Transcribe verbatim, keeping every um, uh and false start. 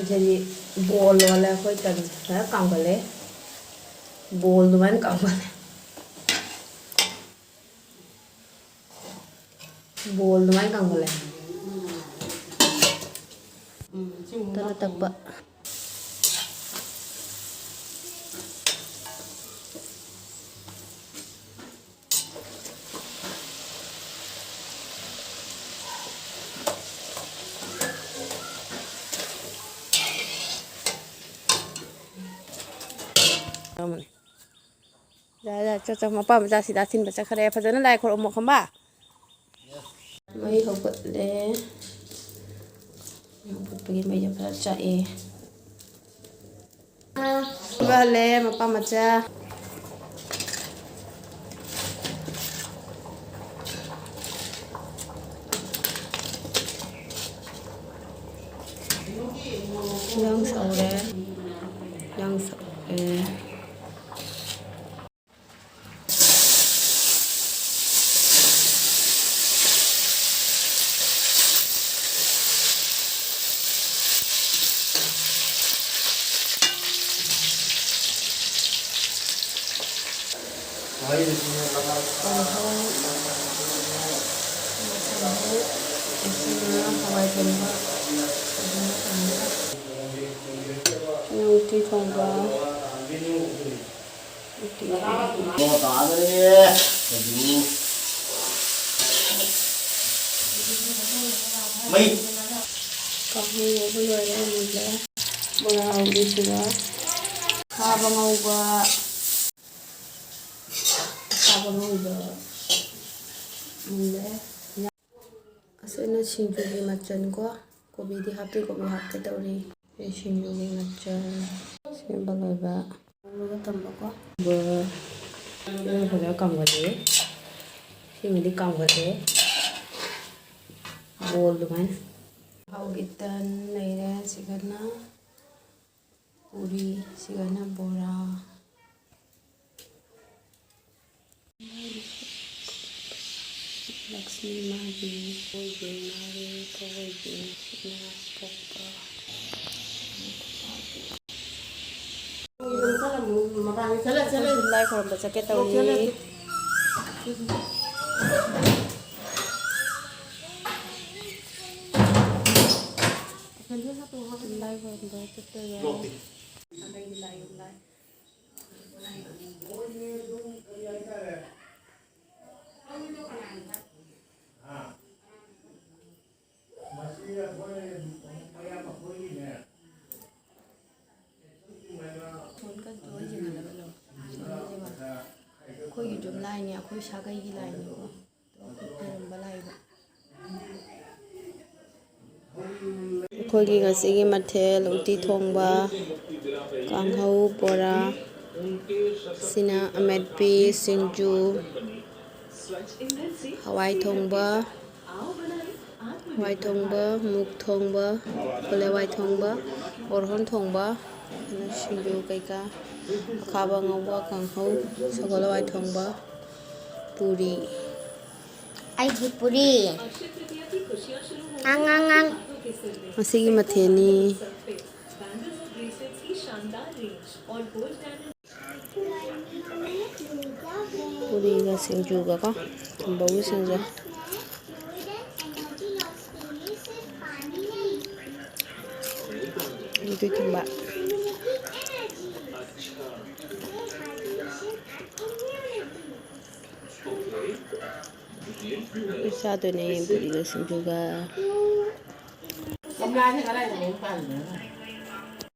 ꯁꯤꯗꯤ ꯕꯣꯜ ꯑꯣꯜꯂꯦ, ꯑꯩꯈꯣꯏ ꯇꯟꯁꯦ ꯐꯖꯅ ꯀꯥꯝꯒꯠꯂꯦ꯫ ꯕꯣꯜ ꯑꯗꯨꯃꯥꯏꯅ ꯀꯥꯝꯒꯠꯂꯦ꯫ ꯕꯣꯜ ꯑꯗꯨꯃꯥꯏꯅ ꯀꯥꯝꯒꯠꯂꯦ꯫ ꯇꯟ ꯑꯇꯛꯄ꯫ ꯌꯥꯔꯦ, ꯌꯥꯔꯦ, ꯆꯣ, ꯆꯣ, ꯃꯄꯥ ꯃꯆꯥ ꯁꯤꯗꯥ ꯊꯤꯟꯕ ꯆꯠꯈ꯭ꯔꯦ꯫ ꯐꯖꯅ ꯂꯥꯏ ꯈꯣꯏꯔꯝꯃꯣ, ꯈꯪꯕ? ꯃꯩ ꯍꯧꯒꯠꯂꯦ꯫ ꯃꯩ ꯍꯧꯒꯠꯄꯒꯤ ꯃꯩꯁꯦ ꯐꯖꯅ ꯆꯥꯛꯑꯦ꯫ ꯍꯧꯒꯠꯂꯦ, ꯃꯄꯥ ꯃꯆꯥ꯫ ꯏꯟꯖꯥꯡ ꯁꯧꯔꯦ꯫ ꯏꯟꯖꯥꯡ ꯁꯧꯔꯦ꯫ ꯀꯥꯡꯍꯧ, ꯀꯥꯡꯍꯧ, ꯑꯗꯨꯒ ꯍꯋꯥꯏ ꯊꯣꯡꯕ, ꯑꯗꯨꯒ ꯎꯇꯤ ꯊꯣꯡꯕ꯫ ꯃꯩ꯫ ꯀꯥꯡꯍꯧ ꯉꯧꯕ ꯂꯣꯏꯔꯦ, ꯃꯨꯜꯂꯦ꯫ ꯕꯣꯔꯥ ꯍꯧꯔꯤꯁꯤꯒ ꯁꯥꯕ ꯉꯧꯕ꯫ ꯁꯥꯕ ꯉꯧꯕ ꯃꯨꯜꯂꯦ꯫ ꯑꯁꯤꯅ ꯁꯤꯡꯖꯨꯒꯤ ꯃꯆꯜ ꯀꯣ꯫ ꯀꯣꯕꯤꯗꯤ ꯍꯥꯞꯇꯦ, ꯀꯣꯕꯤ ꯍꯥꯞꯀꯦ ꯇꯧꯔꯤ꯫ ꯑꯩ ꯁꯤꯡꯖꯨꯒꯤ ꯃꯆꯜ ꯁꯦꯝꯕ ꯂꯣꯏꯕ꯫ ꯉꯧꯔꯒ ꯊꯝꯕꯀꯣ꯫ ꯑꯗꯨꯒ ꯐꯖꯅ ꯀꯥꯝꯒꯠꯂꯦ꯫ ꯁꯤꯃꯗꯤ ꯀꯥꯝꯒꯠꯂꯦ꯫ ꯕꯣꯜ ꯑꯗꯨꯃꯥꯏꯅ꯫ ꯊꯥꯎꯒꯤ ꯇꯟ ꯂꯩꯔꯦ꯫ ꯁꯤꯒꯅ ꯄꯨꯔꯤ, ꯁꯤꯒꯅ ꯕꯣꯔꯥ꯫ ꯂꯛꯁꯃꯤ ꯃꯥꯒꯤ ꯑꯣꯏꯕꯤ ꯉꯥꯔꯤ ꯊꯣꯏꯕꯤ ꯉꯥ ꯄꯣꯛꯄ꯫ ꯑꯩꯈꯣꯏ ꯂꯥꯏ ꯈꯨꯔꯨꯝꯕ ꯆꯠꯀꯦ ꯇꯧꯔꯤ꯫ ꯂꯥꯏ ꯈꯨꯔꯨꯝꯕ ꯆꯠꯇꯣꯏꯔꯣ? ꯐꯣꯟ ꯀꯟ ꯇꯧꯔ ꯌꯦꯡꯍꯜꯂꯒ ꯂꯧ꯫ ꯁꯨꯃꯥꯏꯅ ꯌꯦꯡꯍꯜꯂꯣ꯫ ꯑꯩꯈꯣꯏꯒꯤ ꯌꯨꯝ ꯂꯥꯏꯅꯤ, ꯑꯩꯈꯣꯏ ꯁꯥꯒꯩꯒꯤ ꯂꯥꯏꯅꯤꯀꯣ꯫ ꯑꯗꯣ ꯑꯩꯈꯣꯏ ꯈꯨꯔꯨꯝꯕ ꯂꯥꯏꯗꯣ꯫ ꯑꯩꯈꯣꯏꯒꯤ ꯉꯁꯤꯒꯤ ꯃꯊꯦꯜ ꯎꯇꯤ ꯊꯣꯡꯕ, ꯀꯥꯡꯍꯧ, ꯕꯣꯔꯥ, ꯁꯤꯅ ꯑꯃꯦꯠꯄꯤ, ꯁꯤꯡꯖꯨ, ꯍꯋꯥꯏ ꯊꯣꯡꯕ, ꯍꯋꯥꯏ ꯊꯣꯡꯕ, ꯃꯨꯛ ꯊꯣꯡꯕ, ꯀꯣꯂꯤ ꯍꯋꯥꯏ ꯊꯣꯡꯕ, ꯑꯣꯔꯍꯣꯟ ꯊꯣꯡꯕ, ꯑꯗꯨꯅ ꯁꯤꯡꯖꯨ ꯀꯩꯀꯥ, ꯑꯈꯥꯕ ꯉꯧꯕ, ꯀꯥꯡꯍꯧ, ꯁꯒꯣꯜ ꯍꯋꯥꯏ ꯊꯣꯡꯕ, ꯄꯨꯔꯤ꯫ ꯑꯩꯒꯤ ꯄꯨꯔꯤ꯫ ꯑꯉꯥꯡ꯫ ꯉꯁꯤꯒꯤ ꯃꯊꯦꯜꯅꯤ꯫ ꯄꯨꯔꯤꯒ ꯁꯤꯡꯖꯨꯒꯀꯣ, ꯊꯨꯝꯕꯧꯒꯤ ꯁꯤꯡꯖꯨ꯫ ꯑꯗꯨ ꯊꯨꯝꯕ꯫ ꯑꯩꯈꯣꯏ ꯆꯥꯗꯣꯏꯅꯦ ꯄꯨꯔꯤꯒ ꯁꯤꯡꯖꯨꯒ꯫ ꯒꯝꯂꯥꯁꯦ ꯀꯗꯥꯏꯗꯅꯣ ꯄꯥꯜꯂꯤꯅꯣ?